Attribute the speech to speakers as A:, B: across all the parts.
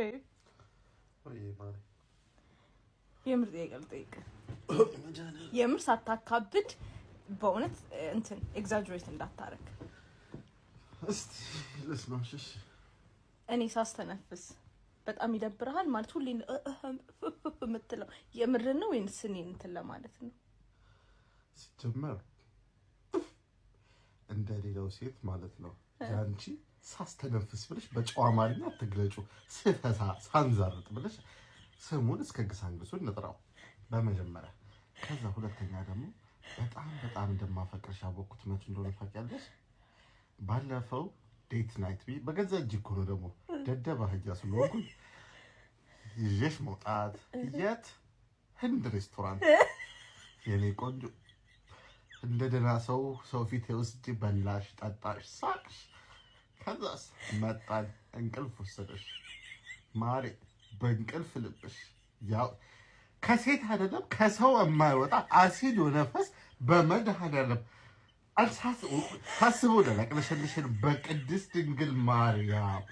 A: Babe.
B: ወይ ማሪ።
A: የምር ጥያቄ ልጠይቅህ። የምር ሳታካብድ፣ በእውነት እንትን exaggerate እንዳታረግ።
B: እስቲ ልስማሽ። እሺ።
A: እኔ ሳስተነፍስ በጣም ይደብርሃል? ማለት ሁሌ የምትለው የምር ነው ወይንስ እኔን እንትን ለማለት ነው?
B: ሲጀመር እንደ ሌላው ሴት ማለት ነው ያንቺ ሳስተነፍስ ብለሽ በጨዋ አማርኛ አትግለጩ። ስፈሳ፣ ሳንዛርጥ ብለሽ ስሙን እስከ ግሳንግሱ እንጥራው በመጀመሪያ። ከዛ ሁለተኛ ደግሞ በጣም በጣም እንደማፈቅርሽ ያወቅኩት መች እንደሆነ ታውቂያለሽ? ባለፈው date night ብዬ በገዛ እጅ እኮ ነው፣ ደግሞ ደደብ አህያ ስለሆንኩኝ ይዤሽ መውጣት፣ የት? ህንድ ሬስቶራንት። የኔ ቆንጆ፣ እንደ ደህና ሰው ሰው ፊት ወስጄ በላሽ፣ ጠጣሽ፣ ሳቅሽ። ከዛስ መጣን፣ እንቅልፍ ወሰደሽ ማሬ። በእንቅልፍ ልብሽ ያው ከሴት አይደለም ከሰው የማይወጣ አሲድ ነፈስ በመድኃኒዓለም ሳስበው ለቅለሸልሽን በቅድስት ድንግል ማርያም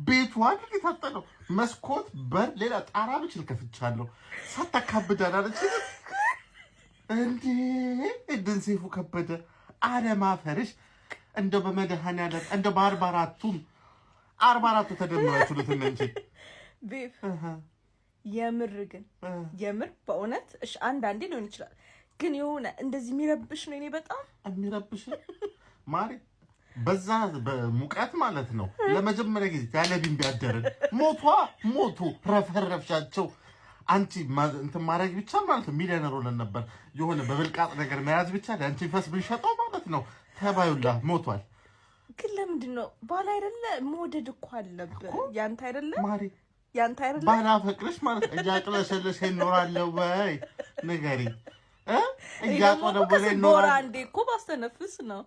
B: ቤቱ አንድ የታጠነው መስኮት፣ በር፣ ሌላ ጣራ ብችል ከፍቻለሁ። ሳታካብድ አላለች እንዴ? እድን ሰይፉ ከበደ አለማፈርሽ እንደው በመድኃኒዓለም እንደው በ44ቱም 44ቱ ተደምራችሁ ልትነንቺ።
A: Babe፣ የምር ግን የምር በእውነት እሺ፣ አንዳንዴ ሊሆን ይችላል፣ ግን የሆነ እንደዚህ የሚረብሽ ነው። እኔ በጣም
B: የሚረብሽ ማሪ፣ በዛ በሙቀት ማለት ነው። ለመጀመሪያ ጊዜ ያለ ቢንቢ አደርን። ሞቷ ሞቱ ረፈረፍሻቸው። አንቺ እንትን ማድረግ ብቻ ማለት ነው ሚሊዮነር ሆነን ነበር። የሆነ በብልቃጥ ነገር መያዝ ብቻ የአንቺን ፈስ ብንሸጠው ማለት ነው ተባዩላ ሞቷል።
A: ግን ለምንድን ነው? ባል አይደለ? መውደድ እኮ አለብህ። ያንተ አይደለ?
B: ማሪ።
A: ያንተ አይደለ?
B: ባላፈቅርሽ ማለት እያቅለሸለሸ ይኖራለሁ ወይ ንገሪኝ እ እያቆለወለ
A: በወር
B: ይኖራል።
A: አንዴ እኮ ባስተነፍስ ነው።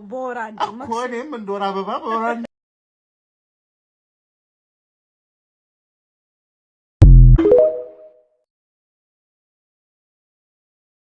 A: በወር አንዴ
B: እኮ እኔም እንደ ወር አበባ በወር አንዴ።